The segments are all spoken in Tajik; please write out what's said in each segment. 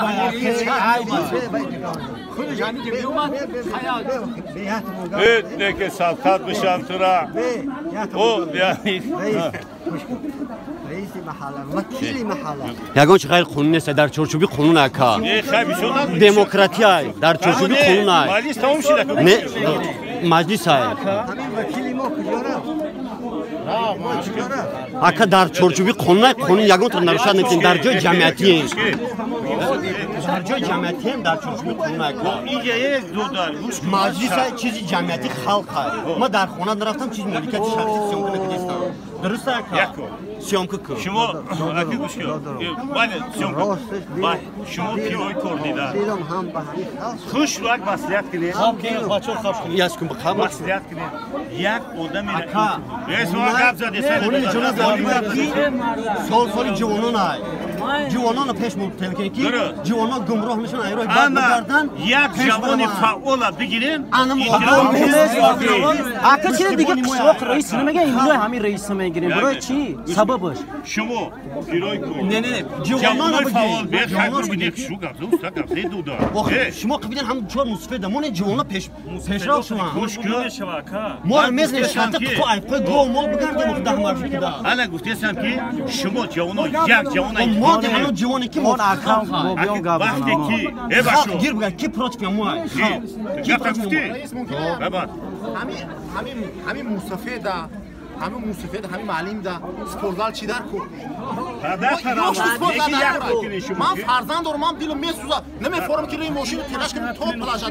Не ки садқат бишам тура. Ягон чи ғайриқонунӣ нест, дар чорчӯби қонун, ака. Демократия дар чорчӯби қонун ай. Не, маҷлис ай. Ака, дар чорчӯби қонун ай, қонун ягон нарушать намекунем, дар ҷои ҷамъиятием. Дар ҷои ҷамъиятием, дар чорчӯби қонун, ака. Маҷлис ай, чизи ҷамъияти халқ ай. Ма дар хона нарафтам, чизи моликияти шахсӣ съёмка накардистам. Дуруст, ака? Съёмка кун. Шумо аки, гӯш кун. Бале, съёмка. Шумо пирои кор дида. Хуш як маслиҳат кунед. Яс кун. Маслиҳат кунед. Як одами Ака. Шумо гап задед. Қонун иҷозат ки сол соли ҷавонон ай. Ҷавононро пеш мутел ки ҷавонон гумроҳ мешаванд, ай роҳи бад мегарданд. Як ҷавони фаъола бигирем. Ака, чизи дига қишлоқ раис намега, имлои ҳамин раиса мегирем. Барои чӣ? Сабабаш? Шумо пирои кор. Не, не, не, ҷавононро фаъол бигир. Шу гап зад, уста гап зад дуда. Шумо қибидан ҳам чор мусфеда, мо не ҷавонон пеш пешрав шаванд. Гӯш кун. Мо мезанем шарта қо ай қо го мол бигардем даҳ маршрутда. Ана гуфтесам ки шумо ҷавонон як ҷавона мо ҳамон ҷавоне ки мо вақте ки э башо гир бигар ки против мо ай. Ки гуфтӣ? Ҳамин мусафеда, ҳамин мусафед, ҳамин маълимда спортзал чӣ дар кор? Ман фарзанд дорам, ман дилам месӯзад, намефорам ки рӯи мошини телаш кунем то плажа.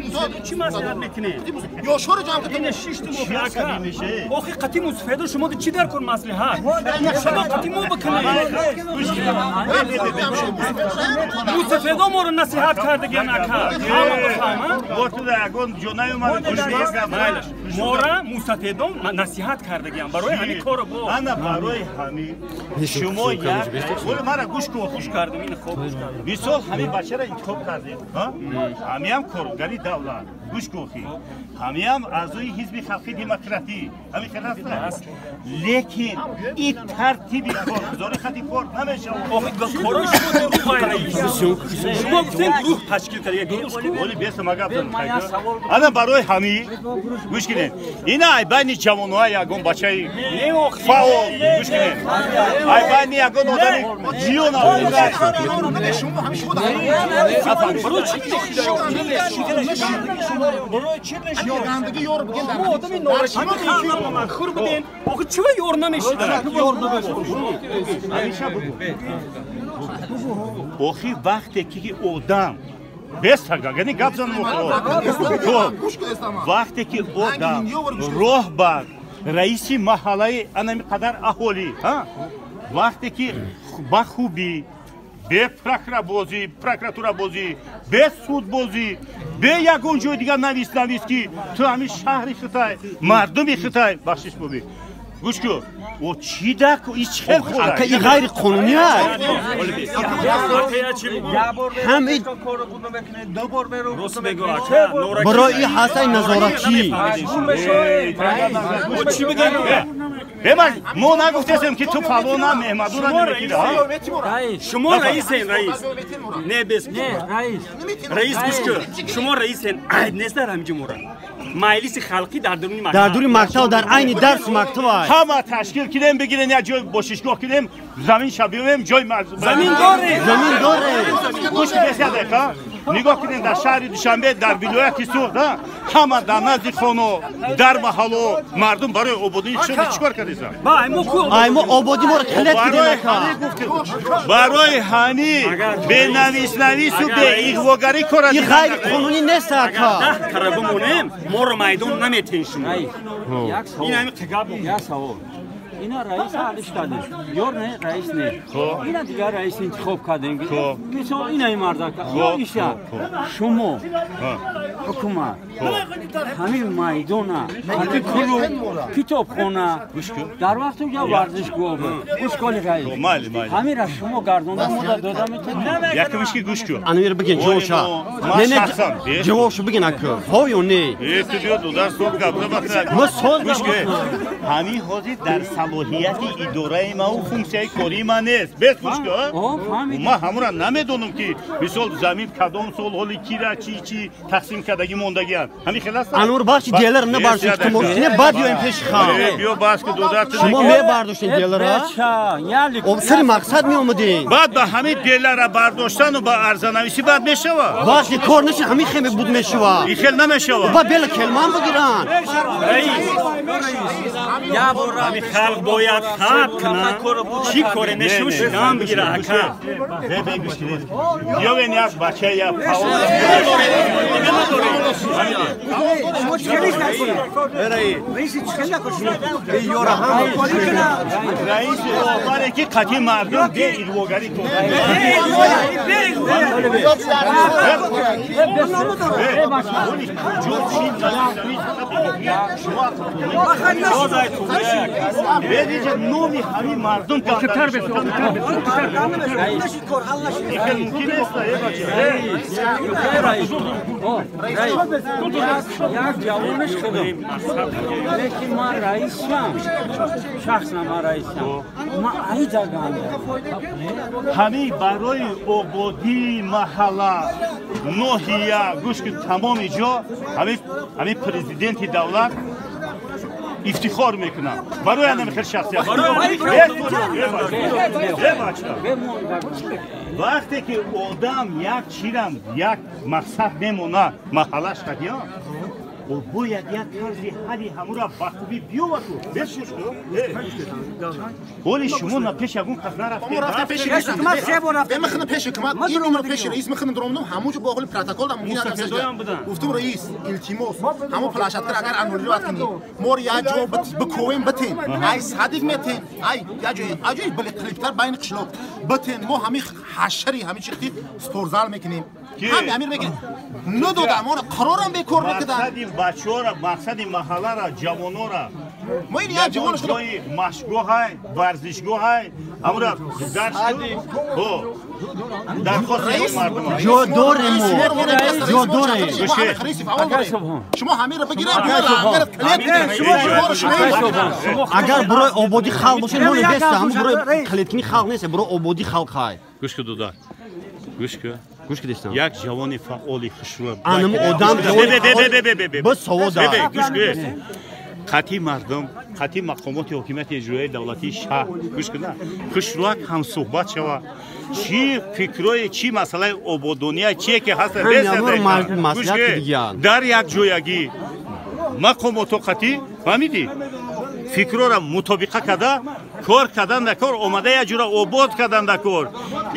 Чӣ маслиҳат мекунед? Ёшҳоро ҷамъ кунем. Охи, қати мусафедо шумо чӣ дар кор маслиҳат? Шумо қати мо бикунед. Мусафедо моро насиҳат кардагиан, ака, ҳама бифаҳманд. Мора мусафедо насиҳат кардагиан барои ҳамин корро бо ана барои ҳамин шумо як мара гӯш кун. Гӯш кардам, ин хоб гӯш кардам. Мисол, ҳамин бачаро интихоб кардем, ҳамиам коргари давлат, гӯш кун, ҳамиам аъзои ҳизби халқи демократӣ, ҳамин хел аст, лекин и тартиби коргузори хати кор намешавад. Шумо гуфтем, гурӯҳ ташкил кард. Оли беса магап ана барои ҳамин гӯш кунед, ина ай байни ҷавонҳо ягон бачаи фаъол, гӯш кунед, ай байни ягон одами ҷиён. Хур будем, охи чива ёр намешида? Охи, вақте ки одам бесагагани гап занам, вақте ки одам роҳбар, раиси маҳаллаи анами қадар аҳолӣ, вақте ки ба хубӣ, бе прокурабозӣ, прокуратурабозӣ, бе судбозӣ, бе ягон ҷои дигар навис навис ки ту ҳамин шаҳри хитай, мардуми хитай, бахшиш бобӣ, гӯш кун, о чӣ даку и чӣ хел? Ака, и ғайриқонунӣ ай. Ҳам барои и ҳастаи назоратчӣ. Мо нагуфтесем ки ту фалона меҳмадура. Шумо раисен, раис не бес, раис, гӯш кун, шумо раисен, айб нест дар ҳамин ҷумҳура маҷлиси халқӣ дар дуруни мактаб? Дар дуруни мактаб, дар айни дарси мактаб. Ҳама ташкил кунем, бигирем, як ҷой бошишгоҳ кунем, замин ша биёем, ҷои замин дорем. Замин дорем. Гӯш кунед, як дақиқа нигоҳ кунед, дар шаҳри Душанбе, дар вилояти Суғд ҳама дар назди хоно, дар маҳалло мардум барои ободии шуд чӣ кор кардесам? Ай мо ободӣ моро хилет кидем. Барои ҳамин бенависнавису беиғвогарӣ кора. И ғайриқонунӣ нест, ака. Даҳ кара бимонем, моро майдон наметен шумо. Ин ҳамин гап. Як савол: ина раис ҳалиш кардем ёр, не, раис не, ина дигар раис интихоб кардем, мисол, инаи мардака иша. Шумо ҳукумат ҳамин майдона, ҳамин клуб, китобхона, дар вақту я варзишгоҳ буд, гӯшколи раис, ҳамира шумо гардонда мода дода метавонед? Якумишки, гӯш кун. Анамира бигин, ҷавобша. Не, не, ҷавобшо бигин, ака, ҳо ё не? Э, ту биё, дудар, сол гап. Мо сол. Гӯш кун, ҳамин ҳозир дар Салоҳияти идораи ма ва функсияи кории ма нест. Бес гӯш кун. Ман ҳамонро намедонам ки мисол замин кадом сол ҳоли кира чи чи тақсим кардагӣ мондагианд. Ҳамин хел аст? Анвар бахши делар набардошт мо не баъд биёем пеши халқ. Биё бас ки додар шумо мебардоштед делара? Об сари мақсад меомадем. Баъд ба ҳамин делара бардоштану ба арзанависӣ баъд мешавад. Вақти кор нест ҳамин хел буд мешавад. Ин хел намешавад. Ба бела келман бигиранд. Ҳамин халқ бояд хаб кунад. Чӣ коре мешавад шидам бигирад ака. Биёвен як бача як раиси роҳбаре ки қатъи мардум беирвогарӣ номи ҳамин мардум як ҷавонаш худам лекин ман раисам шахсан ман раисам ман айдагам ҳамин барои ободии маҳалла ноҳия гӯш ки тамоми ҷо ҳамин президенти давлат ифтихор мекунам барои ҳамин хел шахсият. Вақте ки одам як чирам як мақсад мемонад маҳаллаш қадиён ӯ бояд як тарзи ҳалли ҳамура ба хубӣ биёвард. Бешуш ҳоли шумо на пеш ягон кас нарафтед. Мехна пеш ҳукумат ин умр пеш раис мехна даромадам ҳамонҷо бо ҳоли протокол дам мумкин аст гуфтам раис илтимос ҳамон площадка агар аннулировать кунӣ моро як ҷо бикӯвем битен ай садик метен ай як ҷои аҷоиб били клиптар байни қишлоқ битен мо ҳамин ҳашари ҳамин чиқти спортзал мекунем ҳамин амир мекунем надодам моро қарорам бекор накардан. Мақсади бачаҳоро мақсади маҳалларо ҷавонора мо ин як ҷавон шуда ҷои машқгоҳай варзишгоҳай ҳамура дархости мардум ҷо дорем ҷо дорем. Шумо ҳаминро бигиред агар барои ободии халқ бошед мо нест ҳамун барои клеткини халқ нест барои ободии халқ ҳай. Гӯш ку додар гӯш ку гӯш кидистам. Як ҷавони фаъоли хушрӯ анам одам бо савод гӯш ку қатъи мардум қатъи мақомоти ҳокимияти иҷроияи давлатии шаҳр гӯш кунад хушрӯак ҳамсӯҳбат шавад чӣ фикрое чӣ масъалаи ободония чие ки ҳаст дар якҷоягӣ мақомото қатъӣ фаҳмидӣ фикрора мутобиқа карда кор кардан дар кор омада як ҷура обод кардан дар кор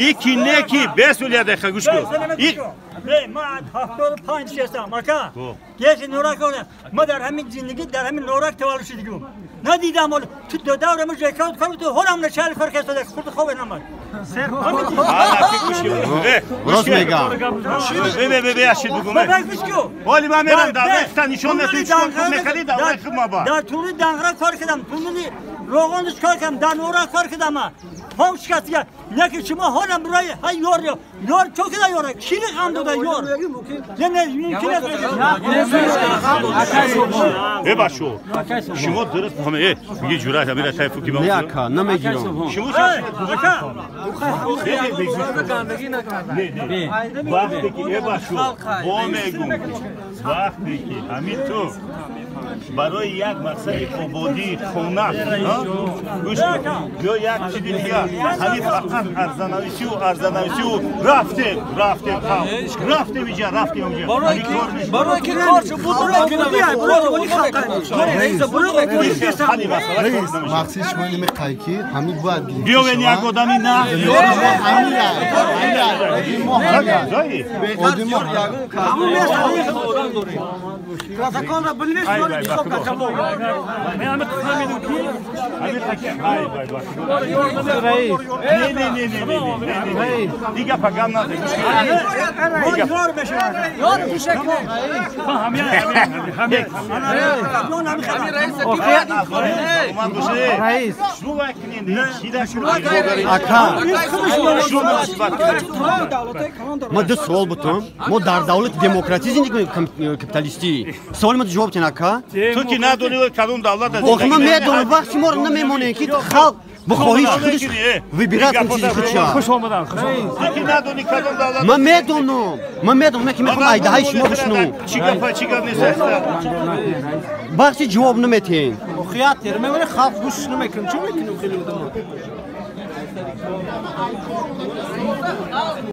ики не ки бесулия деха гӯш кун. Ман 75 ҳастам ака. Геши норак орам. Ма дар ҳамин зиндагӣ дар ҳамин норак таваллуд шудагим. Надидам ҳол ту даврам ҷекат кор ту ҳолам начал кор касада хурд хоб намад. Рост мегам. Бе ашид бугум. Ҳоли ман мерам давлат нишон метун чикор мекардӣ давлат худ ма ба. Дар тури дангра кор кардам, туни роғониш кор кардам, дар норак кор кардам. Ҳом шикастига неки шумо ҳолам барои ҳай ёр ёр чо кида ёра кири ғам дода ёр не не мумкин аст. Э бачо шумо дуруст фаҳме миги ҷуръат амира тайфу ки не ака намегирам шумо вақте ки э бачо бо мегум вақте ки ҳамин ту барои як мақсади ободии хона гӯш кун ё як чизи дигар ҳамин фақат арзанависию арзанависию рафтем рафтем рафтем иҷа рафтем инҷа барои ки кор шуд мақсади шумо ин меқай ки ҳамин бояд биёвен як одами на Протоколро билмеш Дига пагам назе. Ака, ма ду суол бутум. Мо дар давлати демократӣ зиндагӣ мекунем, капиталистӣ. Суоли ма ҷавоб тен ака. Ту ки надонӣ кадом давлат аст. Охи ман медонам, вақт шуморо намемонем ки халқ бо хоҳиши худаш выбирать кун чизи худша. Хуш омадан, хуш омадан. Ту ки надонӣ кадом давлат. Ман медонам, ман медонам, ки мехоҳам айдаҳаи шумо бишнавам. Чӣ гапа, чӣ гап нест? Бахши ҷавоб наметиҳем. Охият мемонем, халқ гӯш намекунем. Чӣ мекунем хеле одамон?